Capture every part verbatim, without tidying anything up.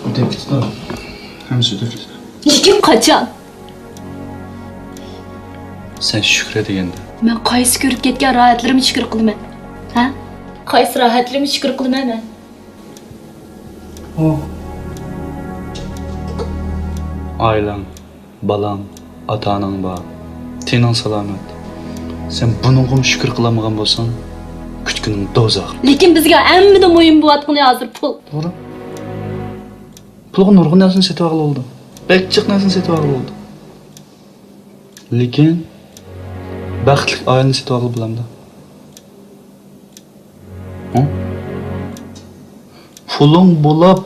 ئۆتۈپ كېتىدۇ. ھەممىسى ئۆتۈپ كېتىدۇ. لېكىن قاچان؟ سەن شۈكرى دېگەندە. مەن قايسى كۆرۈپ كەتكەن راھەتلىرىمنى شۈكۈر قىلىمەن؟ ھە؟ قايسى راھەتلىرىمنى شۈكۈر قىلىمەن مەن؟ ئۇ. ئائىلەڭ، بالاڭ، ئاتا-ئاناڭ بار، تېنىڭ سالامەت. سەن بۇنىڭغىمۇ شۈكۈر قىلالمىغان بولساڭ، كۈتكىنىڭ دوزاخ. لېكىن بىزگە ھەممىدىن مۇھىم بولۇۋاتقىنى ھازىر پۇل. توغرا. پۇلغا نۇرغۇن نەرسىنى سېتىۋالغىلى بولىدۇ. بەك جىق نەرسىنى سېتىۋالغىلى بولىدۇ. لېكىن بەختلىك ئائىلىنى سېتىۋالغىلى بولامدۇ؟ ھە؟ پۇلۇڭ بولاپ،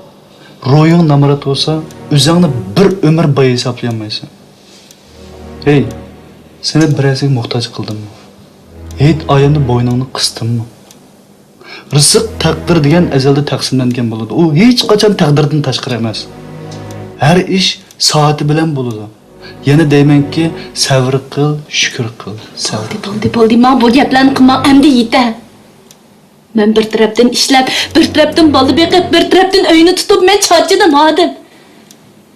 روھىڭ نامرات بولسا، ئۆزۈڭنى بىر ئۆمۈر باي ھېسابلىيالمايسەن. ھەي، سېنى بىرەرسىگە موھتاج قىلدىممۇ؟ ھېيت ئايەمدە بوينۇڭنى قىستىممۇ؟ رىزىق تەقدىر دېگەن ئەزەلدە تەقسىملەنگەن بولىدۇ. ئۇ ھېچقاچان تەقدىردىن تاشقىرى ئەمەس. ھەر ئىش سائىتى بىلەن بولىدۇ. يەنە دەيمەنكى، سەۋر قىل، شۈكۈر قىل. سەۋر. بولدى، بولدى، بولدى. ماڭا بۇ گەپلەرنى قىلماڭ، ئەمدى يېتە. مەن بىر تەرەپتىن ئىشلەپ، بىر تەرەپتىن بالا بېقىپ، بىر تەرەپتىن ئۆينى تۇتۇپ، مەن چارچىدىم، ھادىم.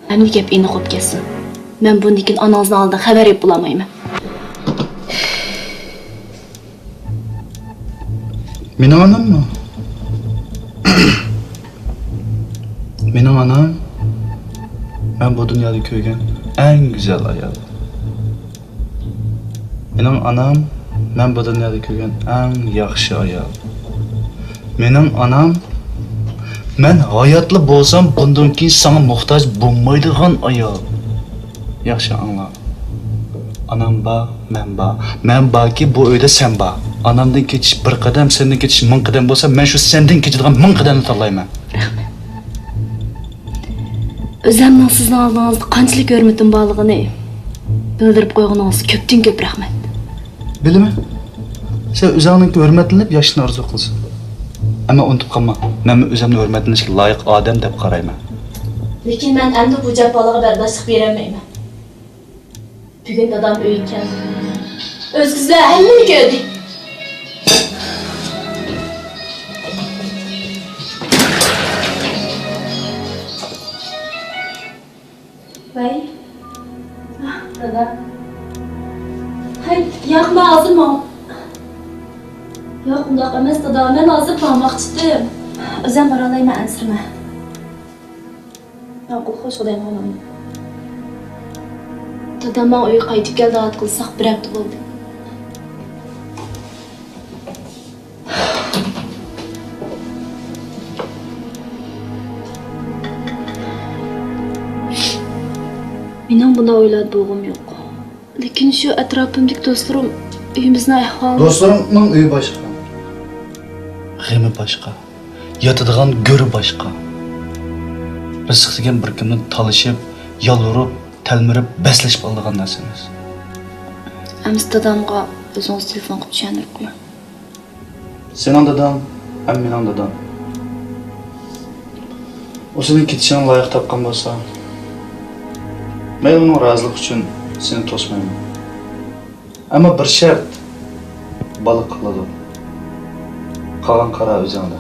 ئەمدى گەپ ئېنىق بولۇپ كەتسۇن. مەن بۇندىن كېيىن ئانىڭىزنىڭ ئالدىدا خەۋەر ئېلىپ بولالمايمەن. مېنىڭ ئاناممۇ؟ مېنىڭ ئانام، مەن بۇ دۇنيادا كۆرگەن ئەڭ گۈزەل ئايال. مېنىڭ ئانام، مەن بۇ دۇنيادا كۆرگەن ئەڭ ياخشى ئايال. مېنىڭ ئانام، مەن ھاياتلا بولسام، بۇندىن كېيىن ساڭا موھتاج بولمايدىغان ئايال. ياخشى ئاڭلا. ئانام بار، مەن بار. مەن باركى، بۇ ئۆيدە سەن بار. ئانامدىن كېچىش بىر قەدەم، سەندىن كېچىش مىڭ قەدەم بولسا، مەن شۇ سەندىن كېچىدىغان مىڭ قەدەمنى تاللايمەن. رەھمەت. ئۆزەمنىڭ سىزنىڭ ئالدىڭىزدا قانچىلىك ھۆرمىتىم بارلىقىنى بىلدۈرۈپ قويغىنىڭىزغا كۆپتىن كۆپ رەھمەت. بىلىمەن. سەن ئۆزەڭنىڭكى ھۆرمەتلىنىپ ياشاشنى ئارزۇ قىلىسەن. ئەمما ئۇنتۇپ قالما، مەنمۇ ئۆزەمنى ھۆرمەتلىنىشكە لايىق ئادەم دەپ قارايمەن. لېكىن مەن ئەمدى بۇ جاپالارغا بەرداشلىق بېرەلمەيمەن. بۈگۈن دادام ئۆيگە كەلدى. ئۆزگىسىلەر ھەممىنى كۆردى. ۋەي. ئاھ، دادا. ھەي، ياق، مەن ھازىر ماڭ-، ياق، ئۇنداق ئەمەس، دادا. مەن ھازىر ماڭماقچىدىم. ئۆزۈم بارالايمەن، ئەنسىرىمە. ماقۇل، خوش، خۇدايىم خالىغان. دادام ماڭا ئۆيگە قايتىپ كەل دەۋاتقىلى ساق بىر ھەپتە بولدى. مېنىڭ بۇنداق ئويلاردا بولغۇم يوق. لېكىن شۇ ئەتراپىمدىكى دوستلىرىم ئۆيىمىزنىڭ ئەھۋالىنى. دوستلىرىڭنىڭ ئۆيى باشقا. غېمى باشقا. ياتىدىغان گۆرى باشقا. رىزىق دېگەن بىر كىم بىلەن تالىشىپ، يالۋۇرۇپ، تەلمۈرۈپ، بەسلىشىپ ئالىدىغان نەرسە ئەمەس. ئەمىسە دادامغا ئۆزىڭىز تېلېفون قىلىپ چۈشەندۈرۈپ قويۇڭ. سېنىڭ داداڭ ھەم مېنىڭ دادام. ئۇ سېنىڭ كېتىشىڭنى لايىق تاپقان بولسا، مەيلى، ئۇنىڭ رازىلىقى ئۈچۈن سېنى توسمايمەن. ئەمما بىر شەرت، بالا قالىدۇ. قالغان قارار ئۆزۈڭدە.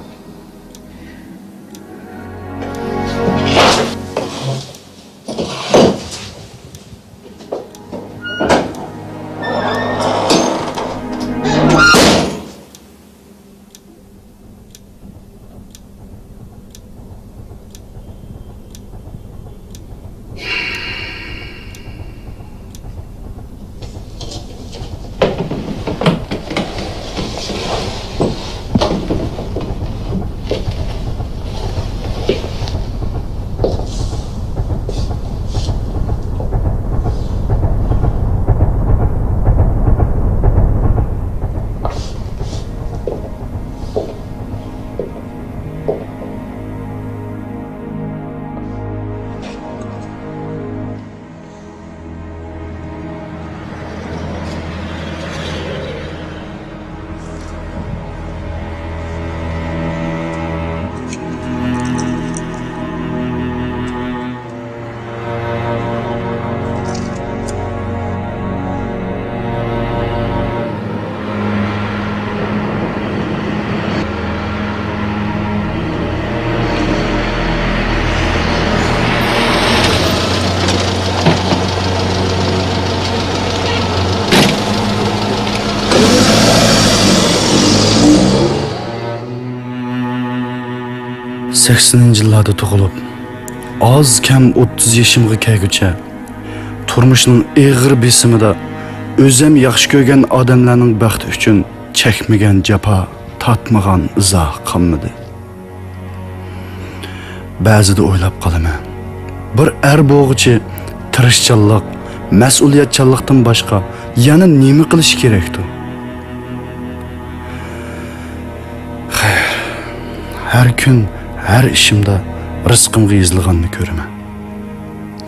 سەكسىنىنچى يىللاردا تۇغۇلۇپ، ئاز كەم ئوتتۇز يېشىمغا كەلگۈچە تۇرمۇشنىڭ ئېغىر بېسىمىدا ئۆزۈم ياخشى كۆرگەن ئادەملەرنىڭ بەختى ئۈچۈن چەكمىگەن جاپا، تارتمىغان ئىزا قالمىدى. بەزىدە ئويلاپ قالىمەن، بىر ئەر بولغۇچى تىرىشچانلىق، مەسئۇلىيەتچانلىقتىن باشقا يەنە نېمە قىلىشى كېرەكتۇ؟ خەير، ھەر كۈن، ھەر ئىشىمدا رىزقىمغا يېزىلغاننى كۆرىمەن.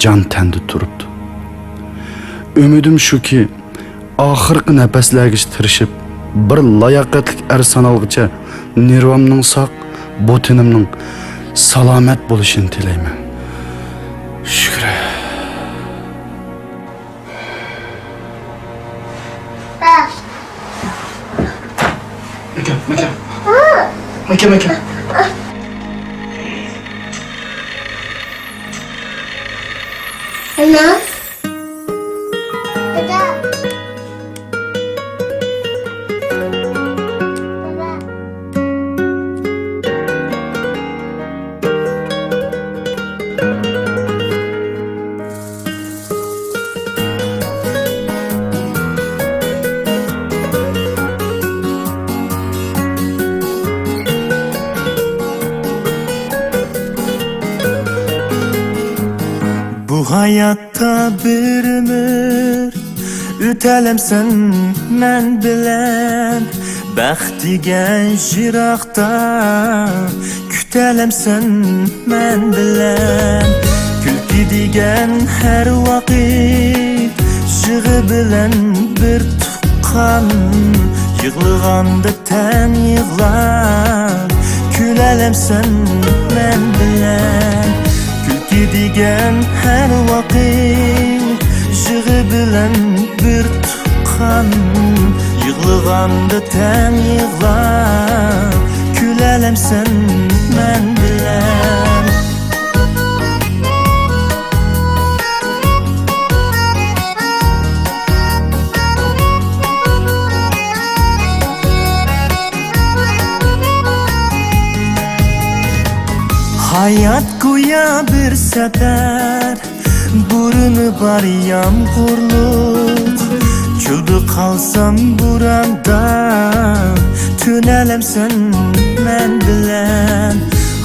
جان تەندە تۇرۇپتۇ. ئۈمىدىم شۇكى، ئاخىرقى نەپەسلەرگىچە تىرىشىپ، بىر لاياقەتلىك ئەر سانالغىچە نېرۋامنىڭ ساق، بوتىنىمنىڭ سالامەت بولۇشىنى تىلەيمەن. شۈكرى. ماكا، ماكا. ماكا، ماكا. ئانا. دادا. بابا. بۇ ھاياتتا بىر ئۆمۈر ئۆتەلەمسەن مەن بىلەن؟ بەخت دېگەن يىراقتا، كۈتەلەمسەن مەن بىلەن؟ كۈلكە دېگەن ھەر ۋاقىت يىغا بىلەن بىر تۇغقان، يىغلىغاندا تەڭ يىغلاپ، كۈلەلەمسەن مەن بىلەن؟ كۈلكە دېگەن ھەر ۋاقىت يىغا بىلەن بىر تۇغقان، يىغلىغاندا تەڭ يىغلاپ، كۈلەلەمسەن مەن بىلەن؟ ھايات گويا بىر سەپەر، بۇرنى بار يامغۇرلۇق، چۆلدە قالسام بوراندا، تۈنەلەمسەن مەن بىلەن؟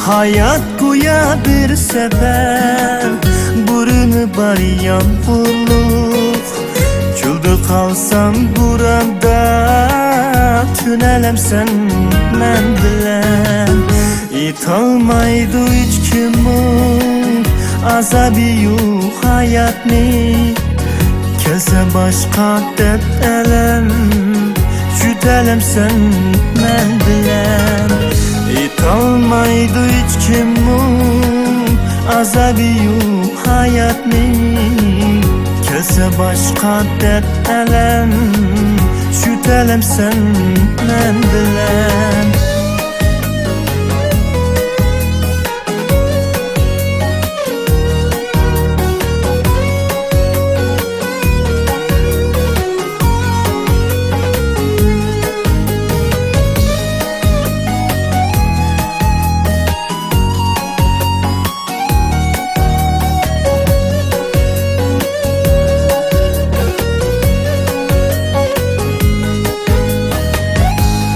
ھايات گويا بىر سەپەر، بۇرنى بار يامغۇرلۇق، چۆلدە قالسام بوراندا، تۈنەلەمسەن مەن بىلەن؟ ئېيتالمايدۇ ھېچكىممۇ ئازابى يوق ھاياتنى، كەلسە باشقا دەرد ئەلەم، يۆتەلەمسەن مەن بىلەن؟ ئېيتالمايدۇ ھېچكىممۇ ئازابى يوق ھاياتنى، كەلسە باشقا دەرد ئەلەم، يۆتەلەمسەن مەن بىلەن؟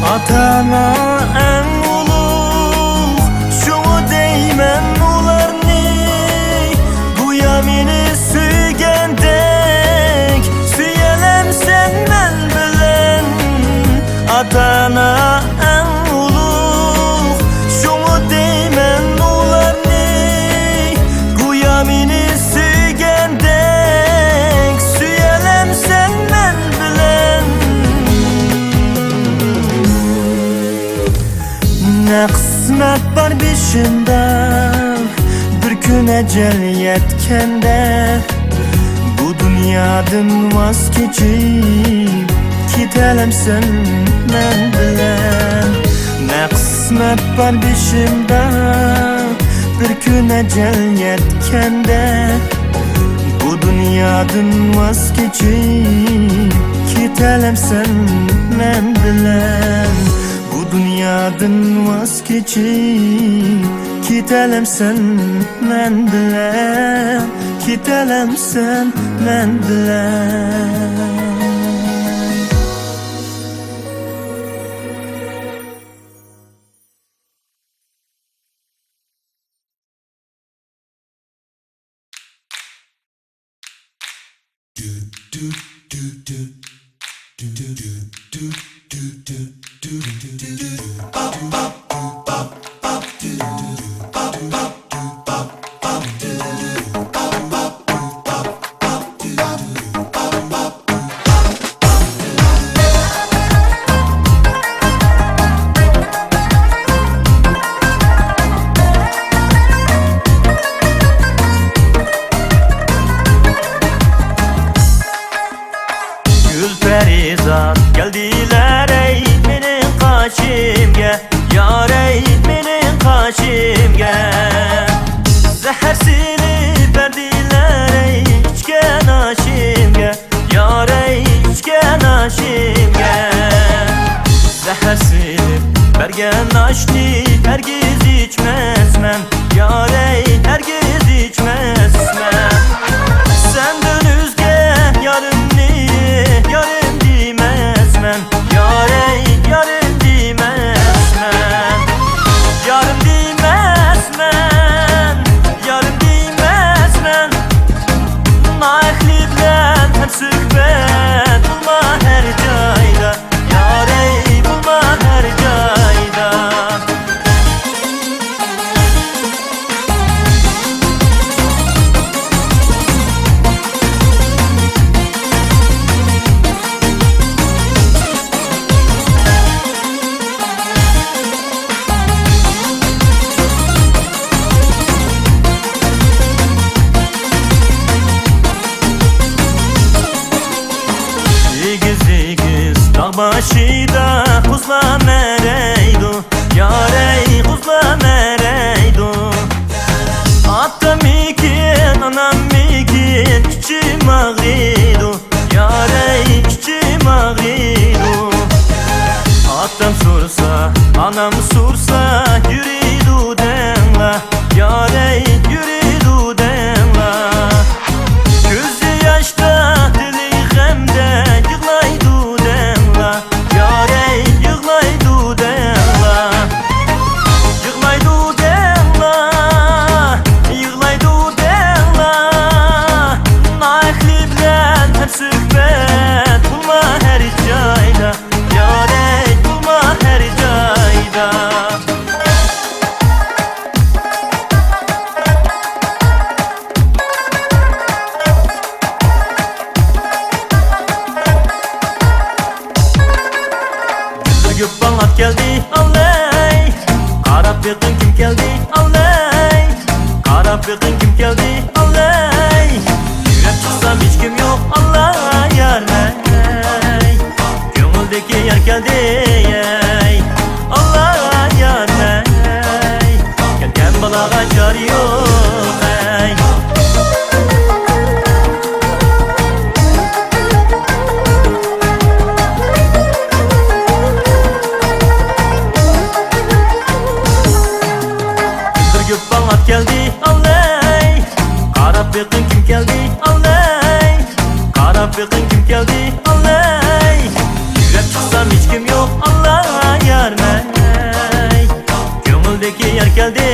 ئاتا-ئانا ئەڭ ئۇلۇغ، شۇڭا دەيمەن ئۇلارنى، گويا مېنى سۆيگەندەك سۆيەلەمسەن مەن بىلەن؟ ئاتا-ئانا ئەڭ ئۇلۇغ، شۇڭا دەيمەن ئۇلارنى، گويا مېنى سۆيگەندەك سۆيەلەمسەن مەن بىلەن؟ نە قىسمەت بار بېشىمدا، بىر كۈن ئەجەل يەتكەندە، بۇ دۇنيادىن ۋاز كېچىپ كېتەلەمسەن مەن بىلەن؟ نە قىسمەت بار بېشىمدا، بىر كۈن ئەجەل يەتكەندە، بۇ دۇنيادىن ۋاز كېچىپ كېتەلەمسەن مەن بىلەن؟ بۇ دۇنيادىن ۋاز كېچىپ كېتەلەمسەن مەن بىلەن، كېتەلەمسەن مەن بىلەن؟ گۈل پەرىزات كەلدىلەر ئەي مېنىڭ قېشىمگە، يار ئەي مېنىڭ قېشىمگە. زەھەر سېلىپ بەردىلەر ئەي ئىچكەن ئاشىمگە، يار ئەي ئىچكەن ئاشىمگە. زەھەر سېلىپ بەرگەن ئاشنى ھەرگىز ئىچمەسمەن، يار ئەي ھەرگىز ئىچمەسمەن. سەندىن ئۆزگە يارىمنى يارىم دېمەسمەن، يار ئەي يارىم دېمەسمەن. يارىم دېمەسمەن، يارىم دېمەسمەن. نائەھلى بىلەن ھەمسۆھبەت بولما ھەر جايدا، يار ئەي بولما ھەر جايدا. ئېگىز-ئېگىز تاغ باشىدا قۇزلار مەرەيدۇ، يار ئەي قۇزلار مەرەيدۇ. ئاتاممىكىن، ئاناممىكىن، ئىچىم ئاغرىيدۇ، يار ئەي ئىچىم ئاغرىيدۇ. ئاتام سۇرسا، ئانام سۇرسا، يۈرىدۇ دەڭلا، يار ئەي يۈرىدۇ دەڭلا. كۆزى ياشتا، دىلى غەمدە، يىغلايدۇ دەڭلا، يار ئەي يىغلايدۇ دەڭلا. يىغلايدۇ دەڭلا، يىغلايدۇ دەڭلا. نائەھلى بىلەن ھەمسۆھبەت بولما ھەر جايدا، يار ئەي بولما ھەر جايدا. گۈللۈك باڭات كەلدى، ئاللاي. قاراپ بېقىڭ كىم كەلدى، ئاللاي. قاراپ بېقىڭ كىم كەلدى، ئاللاي. يۈرەپ چىقسام ھېچكىم يوق، ئاللاي يارمەي. كۆڭۈلدىكى يار كەلدى، ئەي. ئاللاي يارمەي. كەلگەن بالاغا چارە يوق، ئەي. بىر گۈپ باڭات كەلدى، ئاللاي. قاراپ بېقىڭ كىم كەلدى، ئاللاي. قاراپ بېقىڭ كىم كەلدى، ئاللاي. يۈرەپ چىقسام ھېچكىم يوق، ئاللاي يارمەي. كۆڭۈلدىكى يار كەلدى،